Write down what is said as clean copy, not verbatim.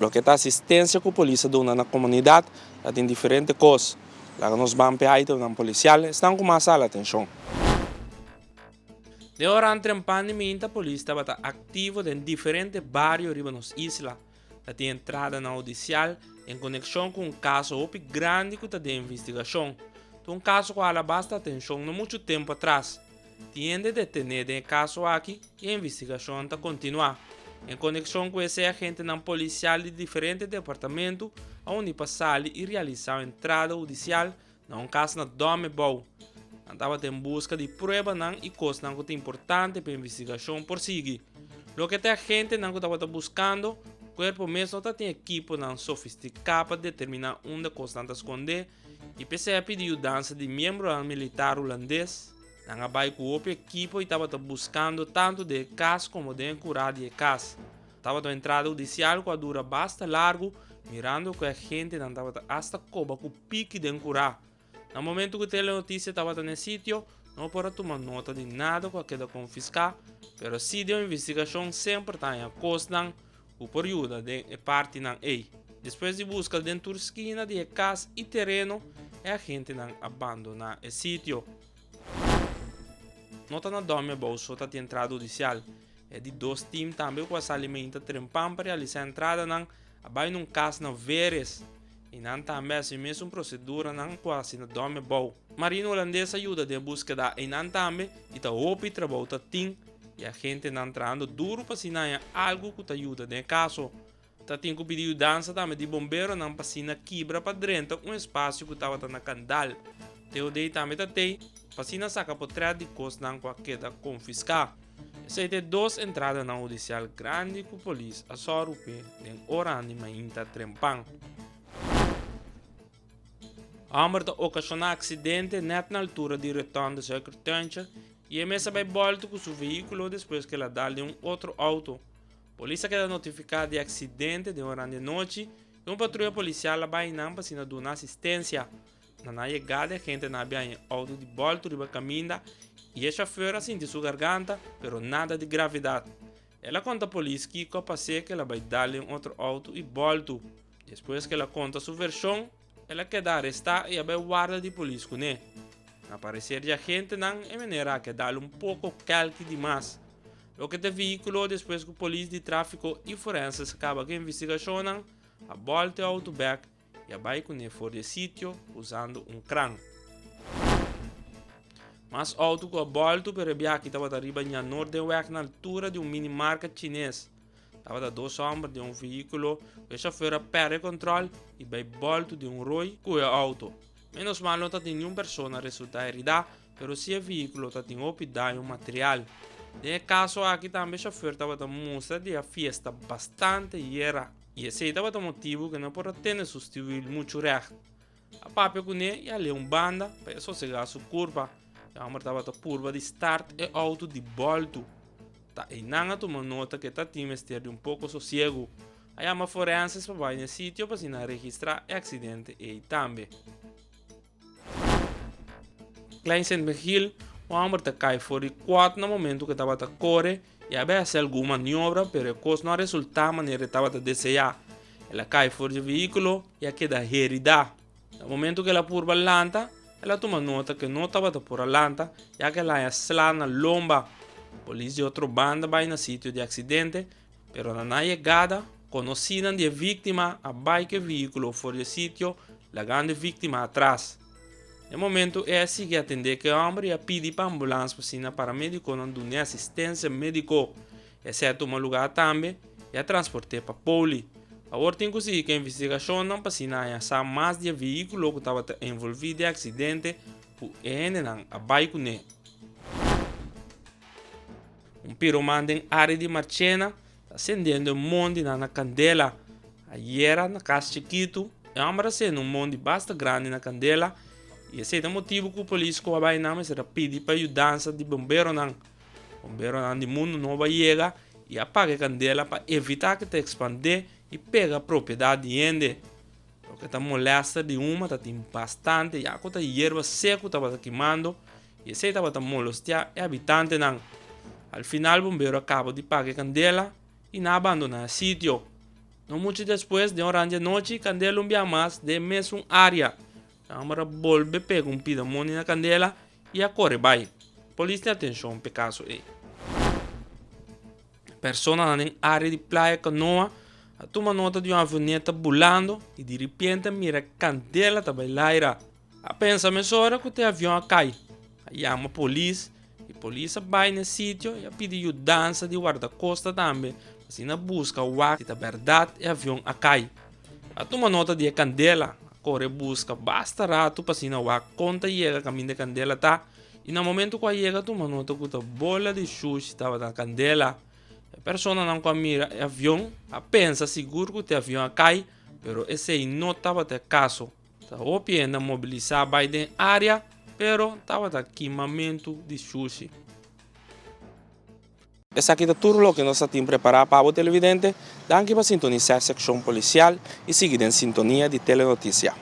Loke ta asistensia ku polis a duna na komunidat ta tin diferente kos. Laga nos ban p'e itemnan polisial esnan ku mas hala atenshon. Den oran trempan di minta polis tabata aktivo den diferente bario riba nos isla. Ta tin entradanan hudisial en konekshon ku un kaso hopi grandi ku ta den investigashon. Ta un kaso ku a hala basta atenshon no muchu tempu atras. Tin hende detené den e kaso aki i e investigashon ta kontinuá. En konekshon ku esei agentenan polisial di diferente departamentu a uni pa sali i realisá un entrada hudisial na un kas na Dòmebou. Nan tabata en buska di pruebanan i kosnan ku ta importante pa e investigashon por sigui. Loke ta e agentenan ku tabata buskando, kuerpo mes no ta tin ekiponan sofistiká pa determiná unda kosnan ta skondé i p'esei a pidi yudansa di miembronan militar hulandes. Nan a bai ku hopi ekipo i tabata buskando tantu den e kas komo den e kurá di e kas. Tabata un entrada hudisial ku a dura basta largu, mirando ku e agentenan tabata asta koba ku piki den kurá. Na momentu ku Telenotisia tabata na e sitio, no por a tuma nota di nada ku a keda konfiská, pero sí den un investigashon semper ta haña kosnan ku por yuda den e partinan ei. Despues di buska den tur skina di e kas i tereno, e agentenan a bandoná e sitio. No ta na dòmi abou so ta tin entrada hudisial. E di dos tim tambe ku a sali meinta trempan pa realisá entradanan a bai na un kas na Veres i nan tambe a hasi mesun proseduranan ku a hasi na dòmi abou. Marina Hulandes a yuda den e búskeda einan tambe i ta hopi trabou ta tin i agentenan trahando duru pa asina haña algu ku ta yuda den e kaso. Ta tin ku pidi yudansa tambe di bomberonan pa asina kibra pa drenta un espasio ku tabata na kandal. TOD tambe ta tei pa asina saka potrèt di kosnan ku a keda konfiská. Esei ta e dos entradanan hudisial grandi ku polis a sòru p'e den oranan di mainta trempan. Hòmber ta okashoná aksidente nèt na altura di Rotonde Suikertuintje i e mes a bai bòltu ku su vehíkulo despues ku el a dal den un otro outo. Polis a keda notifiká di e aksidente den oran di anochi i un patruya polisial a bai nan pa asina duna asistensia. Na nan yegada e agentenan a biaha e outo di bòltu riba kaminda i e shofèr a sinti su garganta pero nada di gravedat. El a konta polis kiko a pas'é ku el a bai dal den otro outo i bòltu. Despues ku el a konta su vershon, el a keda arestá i a bai warda di polis kuné. Na pareser di agentenan e manera a keda un poko kèlki dimas. Loke ta e vehíkulo despues ku polis di tráfiko i forenses a kaba ku e investigashonnan, a bòlta e outo bèk i a bai kuné for di e sitio usando un kran. Mas outo ku a bòltu pero e biaha tabata riba Ña Noordenweg na altura di un mini market chines. Tabata dos hòmber den un vehíkulo ku e shofèr a pèrdè kòntròl i bai bòltu den un roi ku e outo. Ménos mal no tatin niun persona resultá heridá, pero si e vehíkulo tatin hopi daño material. Den e kaso aki tambe e shofèr tabata mustra di a fiesta bastante yera i esei tabata motibu ku e no por a tene su stuwil muchu règt. A papia kuné i a lei un banda pa e sosegá su kurpa. E hòmber tabata purba di start e outo di bòltu. Ta einan a tuma nota ku e ta tin mester di un poko sosiegu. A yama forenses pa bai na e sitio pa asina registrá e aksidente ei tambe. Klein Sint Michiel, un hòmber ta kai for di kuat na momentu ku e tabata kore i a bai hasi algun maniobra pero e kos no a resultá manera e tabata deseá. El a kai for di e vehíkulo i a keda heridá. Na momentu ku el a purba lanta, el a tuma nota ku e no tabata por a lanta ya ku el a haña sla na lomba. Polis di otro banda bai na sitio di aksidente, pero na nan yegada, konosínan di e víktima a bai ku e vehíkulo for di e sitio lagando e víktima atras. Na e momentu ei a sigui atendé ku e hòmber i a pidi pa ambulans pa asina paramédikonan dun'é asistensia médiko. Esei a tuma lugá tambe i a transport'é pa poli. Awor tin ku sigui ku e investigashonnan pa asina haña sa mas di e vehíkulo ku tabata envolví den e aksidente ku e hendenan a bai kuné. Un piroman den área di Marchena ta sendendo e mondinan na kandela. Ayera na kas chikitu e hòmber a sende un mondi basta grandi na kandela i esei ta motibu ku polis ku a bai nan mester a pidi pa yudansa di bomberonan. Bomberonan di Mundu Nobo a yega i a paga e kandela pa evitá ku ta ekspandé i pega propiedat di hende. Loke ta molèster di huma ta tin bastante ya ku ta yerba seku tabata kimando i esei tabata molostiá e habitantenan. Al final bombero a kaba di paga e kandela i nan a bandoná e sitio. No muchu despues, den oran di anochi, kandela un bia mas den e mesun área. E hòmber a bolbe pega un pida moni na kandela i a kore bai. Polis tin atenshon p'e kaso ei. Personanan den área di Playa Canoa a tuma nota di un avioneta bulando i diripiente a mira kandela ta bai laira. A pensa mesora ku te avion a kai. A yama polis i polis a bai na e sitio i a pidi yudansa di wardakosta tambe pa asina buska wak si ta bèrdat e avion a kai. A tuma nota di e kandela, a kore buska basta ratu pa asina wak kon ta yega kaminda e kandela ta i na momentu ku a yega tuma nota ku ta bola di shushi tabata na kandela. E personanan ku a mira e avion a pensa sigur ku te avion a kai pero esei no tabata e kaso. Ta hopi hende a mobilisá bai den área, pero tabata kimamentu di shushi. Esaki ta tur loke nos a tin prepará pa bo televidente. Danki pa sintonisá e sekshon polisial i sigui den sintonia di Telenoticia.